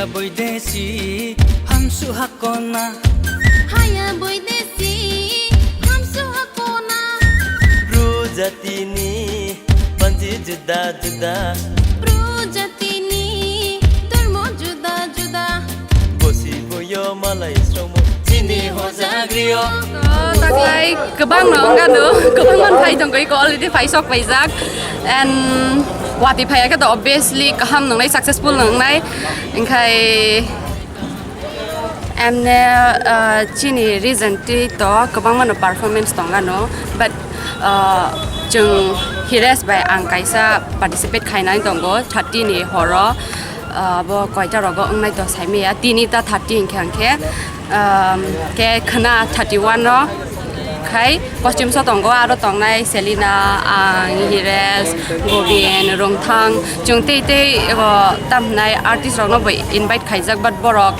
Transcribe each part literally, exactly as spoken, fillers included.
Boidesi hamsu hakona. Haya boidesi hamsu hakona. Bru jatini banji juda juda. Bru jatini dormo juda juda. Bosi boyo malai sromo chini hojagrio. Taklai kwbang no wngkha do, kwbang man phai tongkha, iko already phai sok paijak. And wati phai khe to obviously kaham nangnai, successful nangnai. Engkhai emne, uh, chini reason twi to kwbangma no performance tongano, but, uh, chwng Hires bai ang kaisa participate khainai tongo thirty ni horo, uh, bo koita rogo wngnai to saimaya, tini ta thirty hinkhe, hinkhe, um, ke khna thirty one no khai costume so tongo, aro tongnai Selina, ang, Hires, Gobin, Rungthang, chwng tei tei, o, tamhnai artist rokno bo invite khaijak, but borok,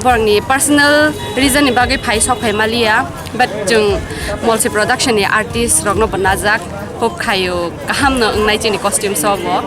borokni personal reason ni bagwi phai sok phai maliya, but chwng Molsi production ni artist rokno bo najak, hope khaio kaham no wngnai chini costume so bo.